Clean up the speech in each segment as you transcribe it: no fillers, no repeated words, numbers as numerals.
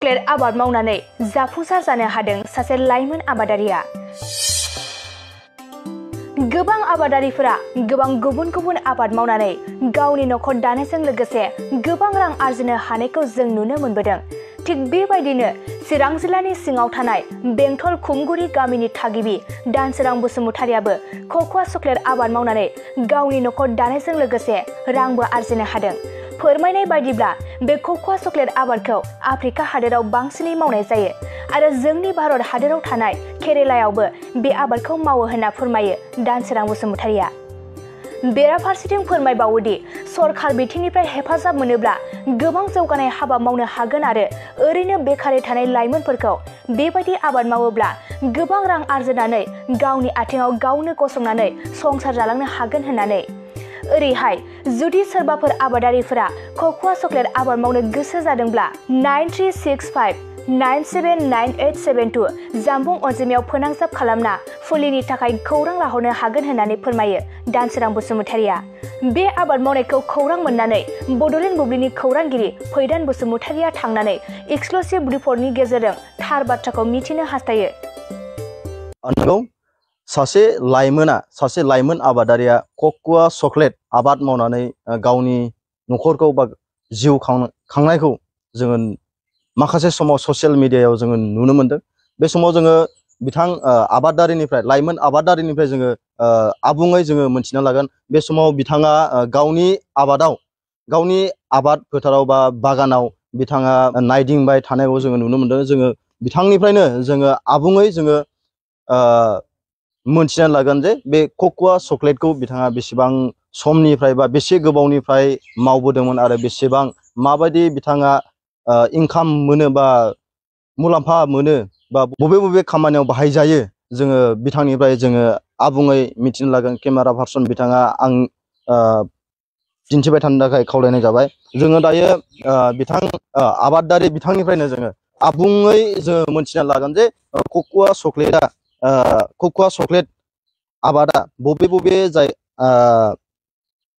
Chocolate आबाद मावनानै जाफुंसार जानो हादों सासे लाइमोन आबादारिया। गोबां आबादारिफोरा गोबां गुबुन गुबुन आबाद मावनानै गावनि नखर दानायजों लोगोसे गोबां रां आर्जिनो हानायखौ जों नुनो मोनबोदों। थिग बेबायदिनो चिरां जिल्लानि सिङाव थानाय बेंटल खुमगुरि गामिनि थागिबि दानसोरां बसुमतारियाबो कक'आ चकलेट आबाद मावनानै गावनि नखर दानायजों लोगोसे रांबो आर्जिनो हादों। फोरमायनाय बायदिब्ला बे कक'आ चकलेट आबादखौ आफ्रिका हादोराव बांसिनै मावनाय जायो आरो जोंनि भारत हादोराव थानाय केरेलायावबो बे आबादखौ मावो होनना फोरमायो दानसोरां बसुमतारिया। बेराफारसेथिं फोरमायबावोदि सरखार बिथिंनिफ्राय हेफाजाब मोनोब्ला गोबां जौगानाय हाबा मावनो हागोन आरो ओरैनो बेखारै थानाय लाइमोनफोरखौ बेबायदि आबाद मावोब्ला गोबां रां आर्जिनानै गावनि आथिङाव गावनो गसंनानै संसार जालांनो हागोन होननानै। ओरैहाय जुदि सोरबाफोर आबादारिफोरा कक'आ चकलेट आबाद मावनो गोसो जादोंब्ला 9365979872 जानबुं अनजिमायाव फोनांजाब खालामना फुलिनि थाखाय खौरां लाहरनो हागोन होननानै फोरमायो दानसोरां बसुमतारिया। बे आबाद मावनायखौ खौरां मोननानै बड'लेण्ड बुब्लिनि खौरांगिरि फैदान बसुमतारिया थांनानै एक्सक्लुसिभ रिपर्टनि गेजेरजों थार बाथ्राखौ मिथिनो हास्थायो। सासे लाइमोन आबादारिया कक'आ चकलेट आबाद मावनानै गावनि नखरखौ बा जिउ खांनायखौ जोङो माखासे समाव ससियेल मिडियायाव जोङो नुनो मोनदों। बे समाव जोङो बिथां लाइमोन आबादारिनिफ्राय जोङो आबुङै जोङो मोनथिना लागोन। बे समाव बिथाङा गावनि आबाद फोथाराव बा बागानाव बिथाङा नायदिंबाय थानायखौ जोङो नुनो मोनदों। जोङो बिथांनिफ्रायनो जोङो आबुङै जोङो मोनथिना लागोन जे बे कक'आ चकलेटखौ बिथाङा बेसेबां समनिफ्राय बा बेसे गोबावनिफ्राय मावबोदोंमोन आरो बेसेबां माबायदि बिथाङा इनकाम मोनो बा मुलाम्फा मोनो बा बबे खामानियाव बाहायजायो जोङो बिथांनिफ्राय जोङो आबुङै मिथिनो लागोन। केमेरा पार्सन बिथाङा आं दिन्थिबाय थानो थाखाय खावलायनाय जाबाय। जोङो दायो आबादारि बिथांनिफ्रायनो जोङो आबुङै जोङो मोनथिना लागोन जे कक'आ चकलेट आबादा बबे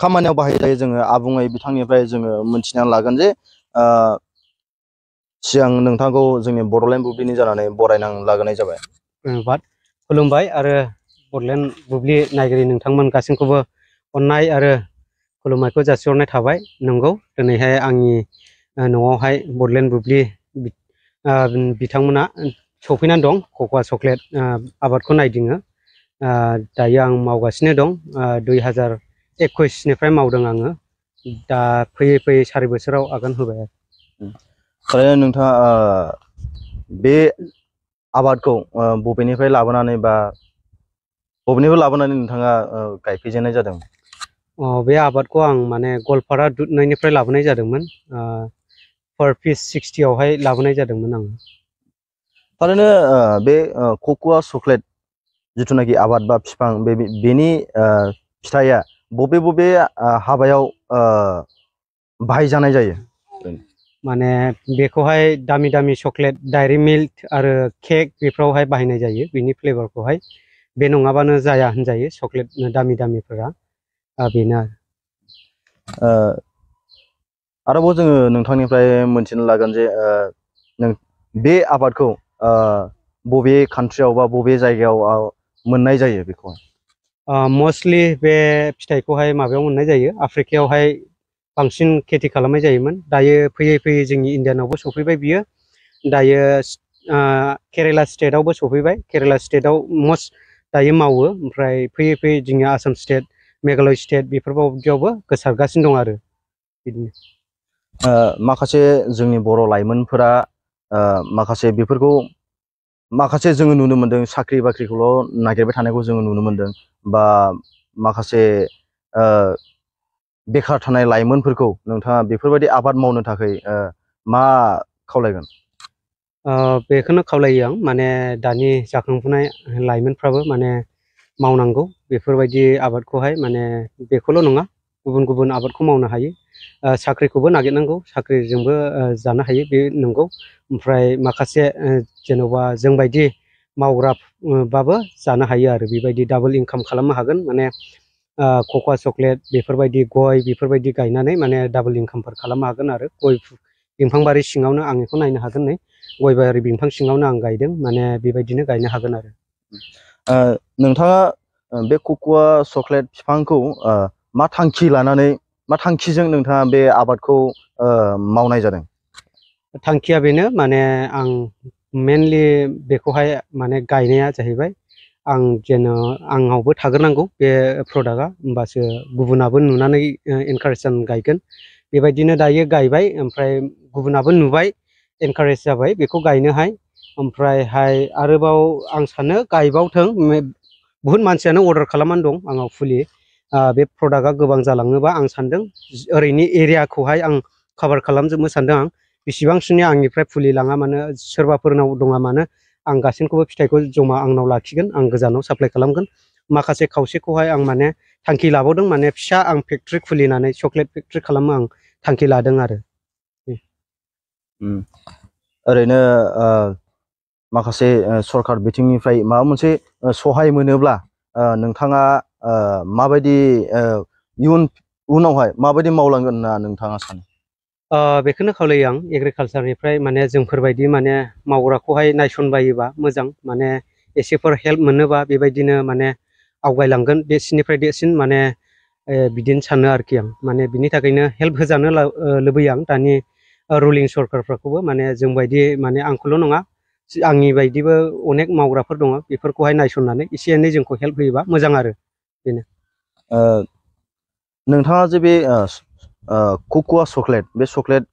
खामानियाव बाहायजायो जोङो आबुङै बिथांनिफ्राय जोङो मोनथिना लागोन। जे सिगां नोंथांखौ जोंनि बड'लेण्ड बुब्लिनि जानानै बरायना लाग्रोनाय जाबाय। धन्यबाद, खुलुमबाय आरो बड'लेण्ड बुब्लि नायगिरि नोंथांमोन गासैखौबो अननाय आरो खुलुमनायखौ जासिहरनाय थाबाय। नंगौ, दिनैहाय आंनि न'आवहाय बड'लेण्ड बुब्लि बिथांमोना सफैनानै दं। कक'आ चकलेट आबादखौ नायदिङो। दायो आं मावगासिनो दं। 2021निफ्राय मावदों आङो। दा फैयै 4 बोसोराव आगान होबाय। थारैनो नोंथाङा बे आबादखौ बबेनिफ्राय लाबोनानै नोंथाङा गायफैजेननाय जादों? बे आबादखौ आं माने गवालपारा दुधनैनिफ्राय लाबोनाय जादोंमोन। पर पिस 60आवहाय लाबोनाय जादोंमोन आं। थारैनो बे कक'आ चकलेट जिथुनाखि आबाद बा बिफां बेनि फिथाइया बबे हाबायाव बाहायजानाय जायो? माने बेखौहाय दामि चकलेट, डायरी मिल्क आरो केक बेफोरावहाय बाहायनाय जायो। बिनि फ्लेभारखौहाय बे नङाबानो जाया होनजायो। चकलेट दामिफोरा बेनो। आरोबाव जोङो नोंथांनिफ्राय मोनथिनो लागोन जे बे आबादखौ बबे कान्ट्रियाव बा बबे जायगायाव मोननाय जायो बेखौहाय? मस्टलि बे फिथाइखौहाय माबायाव मोननाय जायो, आफ्रिकायावहाय बांसिन खेथि खालामनाय जायोमोन। दायो फैयै जोंनि इण्डियानावबो सफैबाय बियो। दायो केरेला स्टेटआवबो सफैबाय। केरेला स्टेटआव दायो मावो। ओमफ्राय फैयै जोंनि आसाम स्टेट, मेघालय स्टेट बेफोरबायदियावबो गोसारगासिनो दं आरो बिदिनो। माखासे जोंनि बर' लाइमोनफोरा माखासे जोङो नुनो मोनदों साख्रि बाख्रिखौल' नागिरबाय थानायखौ जोङो नुनो मोनदों, बा माखासे बेखार थानाय लाइमोनफोरखौ नोंथाङा बेफोरबायदि आबाद मावनो थाखाय मा खावलायगोन? बेखौनो खावलायो आं, माने दानि जाखांफुनाय लाइमोनफ्राबो माने मावनांगौ बेफोरबायदि आबादखौहाय। माने बेखौल' नङा, गुबुन आबादखौ मावनो हायो। साख्रिखौबो नागिरनांगौ, साख्रिजोंबो जानो हायो, बे नंगौ। ओमफ्राय माखासे जेन'बा जोंबायदि मावग्राबाबो जानो हायो आरो बेबायदि डाबल इनकाम खालामनो हागोन। माने कक'आ चकलेट बेफोरबायदि गय बेफोरबायदि गायनानै माने डाबल इनकामफोर खालामनो हागोन आरो बिफांबारि सिङावनो आं बेखौ नायनो हागोन नै गयबारि बिफां सिङावनो आं गायदों माने बेबायदिनो गायनो हागोन आरो नोंथाङा बे कक'आ चक्लेट बिफांखौ मा थांखि लानानै मा थांखिजों नोंथाङा बे आबादखौ मावनाय जादों? थांखिया बेनो माने आं मेनलि बेखौहाय माने गायनाया जाहैबाय आं जेन' आंनावबो थाग्रोनांगौ बे प्रडाक्टआ होमबासो गुबुनाबो नुनानै एनकारेज जानानै गायगोन बेबायदिनो दायो गायबाय ओमफ्राय गुबुनाबो नुबाय एनकारेज जाबाय बेखौ गायनोहाय ओमफ्रायहाय आरोबाव आं सानो गायबावथों बुहुत मानसियानो अर्डार खालामनानै दं आंनाव फुलि बे प्रडाक्टआ गोबां जालाङोबा आं सानदों ओरैनि एरियाखौहाय आं कभार खालामजोबनो सानदों आं बेसेबांसिनि आंनिफ्राय फुलि लाङा मानो सोरबाफोरनाव दङा मानो आं गासैखौबो फिथाइखौ जमा आंनाव लाखिगोन आं गोजानाव साप्लाय खालामगोन माखासे खावसेखौहाय आं माने थांखि लाबावदों माने फिसा आं फेक्ट्रि खुलिनानै चक्लेट फेक्ट्रि खालामनो आं थांखि लादों आरो ओरैनो माखासे सरकार बिथिंनिफ्राय माबा मोनसे सहाय मोनोब्ला नोंथाङा माबायदि उनावहाय माबायदि मावलांगोन होनना नोंथाङा सानो? बेखौनो खावलायो आं एग्रिकालसारनिफ्राय माने जोंफोरबायदि माने मावग्राखौहाय नायसनबायोबा मोजां माने एसेफोर हेल्प मोनोबा बेबायदिनो माने आवगायलांगोन देरसिननिफ्राय देरसिन माने बिदिनो सानो आरोखि आं माने बिनि थाखायनो हेल्प होजानो लुबैयो आं दानि रुलिं सरकारफोरखौबो माने जोंबायदि माने आंखौल' नङा आंनि बायदिबो अनेक मावग्राफोर दङ बेफोरखौहाय नायसननानै एसे एनै जोंखौ हेल्प होयोबा मोजां आरो बेनो नोंथाङा जे बे कक'आ चक्लेट बे चक्लेट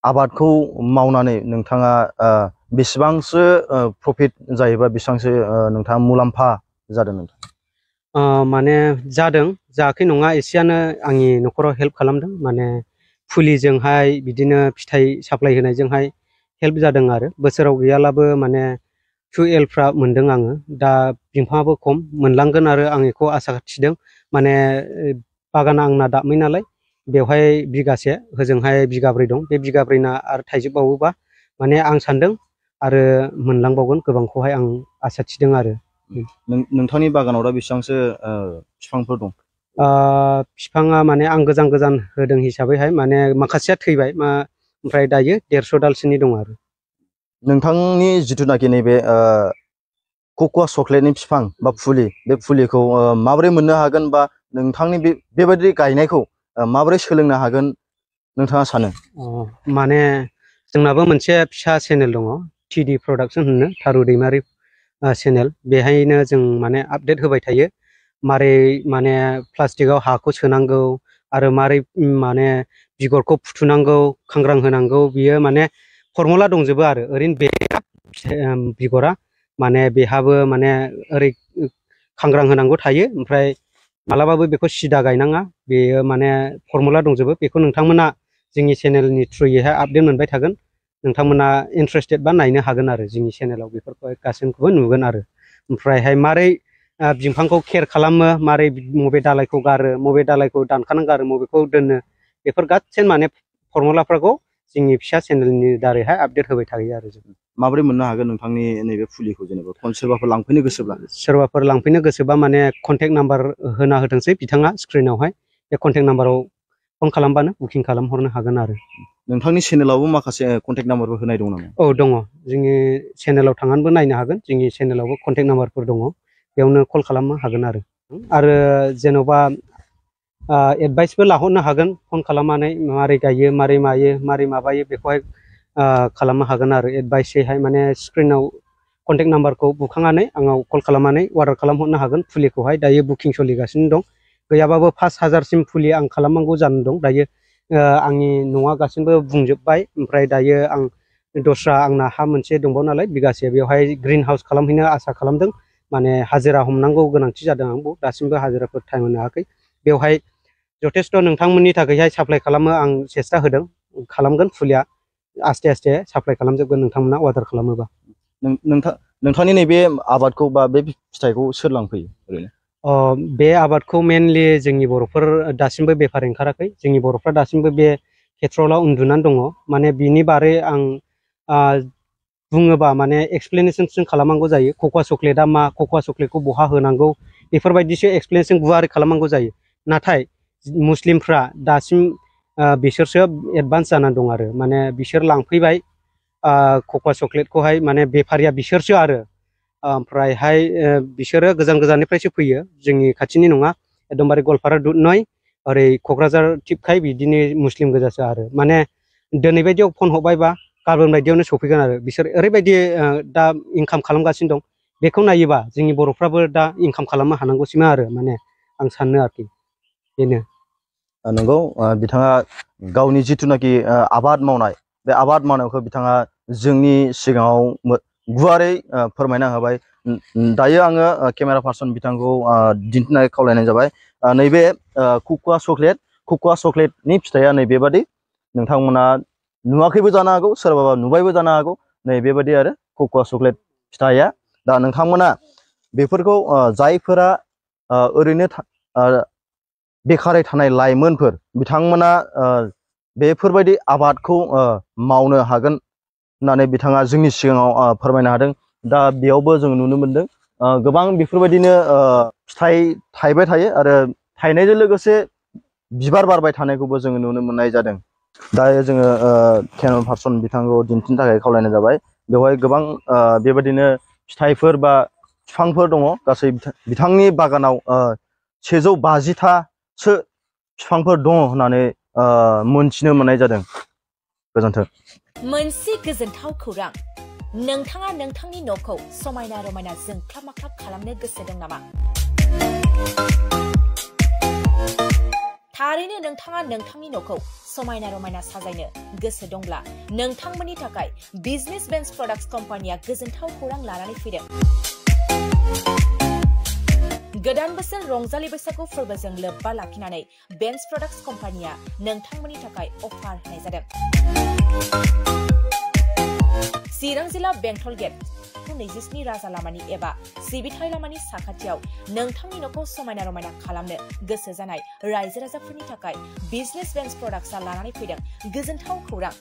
आबादखौ मावनानै नोंथाङा बेसेबांसो प्रफिट जायोबा बेसेबांसो नोंथाङा मुलाम्फा जादों नोंथां? माने जादों जायाखै नङा एसेयानो आंनि न'खराव हेल्प खालामदों माने फुलिजोंहाय बिदिनो फिथाइ साप्लाय होनायजोंहाय हेल्प जादों आरो बोसोराव गैयालाबो माने 2Lफ्रा मोनदों आङो दा बिफाङाबो खम मोनलांगोन आरो आं बेखौ आसा थिदों माने बागाना आंना दाबमै नालाय बेवहाय बिगासे होजोंहाय बिगाब्रै दं बे बिगाब्रैना आरो थाइजोबबावोबा माने आं सानदों आरो मोनलांबावगोन गोबांखौहाय आं आसा थिदों आरो नोंथांनि बागानाव दा बेसेबांसो बिफांफोर दं? बिफाङा माने आं गोजान गोजान होदों हिसाबैहाय माने माखासेया थैबाय ओमफ्राय दायो 150 दालसोनि दं आरो नोंथांनि जिथुनाखि नैबे कक'आ चक्लेटनि बिफां बा फुलि बे फुलिखौ माबोरै मोननो हागोन बा नोंथांनि बेबायदि गायनायखौ माबोरै सोलोंनो हागोन नोंथाङा सानो? माने जोंनाबो मोनसे फिसा चेनेल दङ TD प्रडाक्सन होनो थारु दैमारि चेनेल बेहायनो जों माने आपडेट होबाय थायो मारै माने प्लास्टिकआव हाखौ सोनांगौ आरो मारै माने बिगरखौ फुथुनांगौ खांग्रां होनांगौ बियो माने फर्मुला दंजोबो आरो ओरैनो बे बिगरा माने बेहाबो माने ओरै खांग्रां होनांगौ थायो ओमफ्राय मालाबाबो बेखौ सिदा गायनाङा बेयो माने फर्मुला दंजोबो बेखौ नोंथांमोना जोंनि चेनेलनि थ्रुयैहाय आपडेट मोनबाय थागोन नोंथांमोना इन्ट्रेस्टेड बा नायनो हागोन आरो जोंनि चेनेलाव बेफोरखौहाय गासैखौबो नुगोन आरो ओमफ्रायहाय मारै बिफांखौ केयार खालामो मारै मबे दालायखौ गारो मबे दालायखौ दानखानानै गारो मबेखौ दोनो बेफोर गासै माने फर्मुलाफोरखौ जोंनि फिसा चेनेलनि दारैहाय आपडेट होबाय थायो आरो जों माबोरै मोननो हागोन नोंथांनि नैबे फुलिखौ जेनेबा सोरबाफोर लांफैनो गोसोब्ला? सोरबाफोर लांफैनो गोसोबा माने कन्टेक्ट नाम्बार होना होथोंसै बिथाङा स्क्रिनावहाय बे कन्टेक्ट नाम्बाराव फन खालामबानो बुकिं खालामहरनो हागोन आरो नोंथांनि चेनेलावबो माखासे कन्टेक्ट नाम्बारफोर होनाय दं नामा? औ दङ जोंनि चेनेलाव थांनानैबो नायनो हागोन जोंनि चेनेलावबो कन्टेक्ट नाम्बारफोर दङ बेयावनो कल खालामनो हागोन आरो जेन'बा एडभाइसबो लाहरनो हागोन फन खालामनानै मारै गायो मारै मायो मारै माबायो बेखौहाय खालामनो हागोन आरो एडभाइसैहाय माने स्क्रिनाव कन्टेक्ट नाम्बारखौ बुखांनानै आंनाव कल खालामनानै अर्डार खालामहरनो हागोन फुलिखौहाय दायो बुकिं सोलिगासिनो दं गैयाबाबो 5000सिम फुलि आं खालामनांगौ जानानै दं दायो आंनि न'आ गासिबो बुंजोबबाय ओमफ्राय दायो आं दस्रा आंना हा मोनसे दंबाव नालाय बिगासे बेवहाय ग्रिन हाउस खालामहैनो आसा खालामदों माने हाजिरा हमनांगौ गोनांथि जादों आंबो दासिमबो हाजिराफोर टाइम होनो हायाखै बेवहाय जथेस्थ' नोंथांमोननि थाखायहाय साप्लाय खालामो आं सेस्था होदों खालामगोन फुलिया आस्थे आस्थे साप्लाय खालामजोबगोन नोंथांमोना अर्डार खालामोबा नोंथांनि नैबे आबादखौ बा बे फिथाइखौ सोर लांफैयो ओरैनो? बे आबादखौ मेनलि जोंनि बर'फोर दासिमबो बेफार ओंखाराखै जोंनि बर'फ्रा दासिमबो बे खेथ्रआव उन्दुनानै दङ माने बिनि बारै आं बुङोबा माने एक्सप्लेनेसन खालामनांगौ जायो कक'आ चक्लेटआ मा कक'आ चक्लेटखौ बहा होनांगौ बेफोरबायदिसो एक्सप्लेनेसन गुवारै खालामनांगौ जायो नाथाय मुस्लिमफ्रा दासिम बिसोरसो एडभान्स जानानै दं आरो माने बिसोर लांफैबाय कक'आ चक्लेटखौहाय माने बेफारिया बिसोरसो आरो ओमफ्रायहाय बिसोरो गोजान गोजाननिफ्रायसो फैयो जोंनि खाथिनि नङा एकदमबारे गवालपारा दुधनय ओरै क'क्राझार टिपखाय बिदिनो मुस्लिम गोजासो आरो माने दिनै बायदियाव फन हरबायबा गाबोन बायदियावनो सफैगोन आरो बिसोर ओरैबायदि दा इनकाम खालामगासिनो दं बेखौ नायोबा जोंनि बर'फ्राबो दा इनकाम खालामनो हानांगौसिमा आरो माने आं सानो आरोखि बेनो नंगौ बिथाङा गावनि जिथुनाखि आबाद मावनाय बे आबाद मावनायखौ बिथाङा जोंनि सिगाङाव गुवारै फोरमायना होबाय दायो आङो केमेरा पार्सन बिथांखौ दिन्थिनो खावलायनाय जाबाय नैबे कक'आ चक्लेटनि फिथाइया नैबेबादि नोंथांमोना नुवाखैबो जानो हागौ सोरबाबा नुबायबो जानो हागौ नैबेबादि आरो कक'आ चक्लेट फिथाइया दा नोंथांमोना बेफोरखौ जायफोरा ओरैनो बेखारै थानाय लाइमोनफोर बिथांमोना बेफोरबायदि आबादखौ मावनो हागोन होननानै बिथाङा जोंनि सिगाङाव फोरमायनो हादों दा बेयावबो जों नुनो मोनदों गोबां बेफोरबायदिनो फिथाइ थायबाय थायो आरो थायनायजों लोगोसे बिबार बारबाय थानायखौबो जोङो नुनो मोननाय जादों दायो जोङो केमेरा पार्सन बिथांखौ दिन्थिनो थाखाय खावलायनाय जाबाय बेवहाय गोबां बेबायदिनो फिथाइफोर बा बिफांफोर दङ गासै बिथांनि बागानाव 150थासो बिफांफोर दङ होननानै मोनथिनो मोननाय जादों गोजोन्थों मोनसे गोजोनथाव खौरां नोंथाङा नोंथांनि न'खौ समायना रमायना जोंख्लाब माख्लाब खालामनो गोसो दं नामा थारैनो नोंथाङा नोंथांनि न'खौ समायना रमायना साजायनो गोसो दंब्ला नोंथांमोननि थाखाय बिजनेस बेन्स प्रडाक्ट्स कम्पानिया गोजोनथाव खौरां लानानै फैदों गोदान बोसोर रंजालि बैसागु फोरबोजों लोब्बा लाखिनानै बेन्स प्रडाक्ट्स कम्पानिया नोंथांमोननि थाखाय अफार होनाय जादों चिरां जिल्ला बेंटल गेट 27 राजा लामानि एबा सिबिथाय लामानि साखाथियाव नोंथांनि न'खौ समायना रमायना खालामनो गोसो जानाय रायजो राजाफोरनि थाखाय बिजनेस बेन्स प्रडाक्ट्सआ लानानै फैदों गोजोनथाव खौरां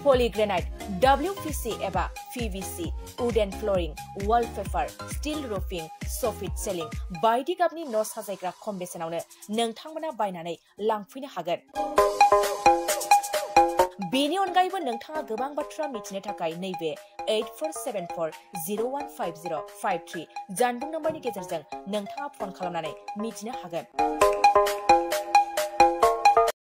पलिग्रेनाइट WPC एबा PVC wooden flooring wallpaper steel roofing soffit ceiling बायदि गाबनि न' साजायग्रा खम बेसेनावनो नोंथांमोना बायनानै लांफैनो हागोन बेनि अनगायैबो नोंथाङा गोबां बाथ्रा मिथिनो थाखाय नैबे 8474015053 जानबुं नम्बरनि गेजेरजों नोंथाङा फन खालामनानै मिथिनो हागोन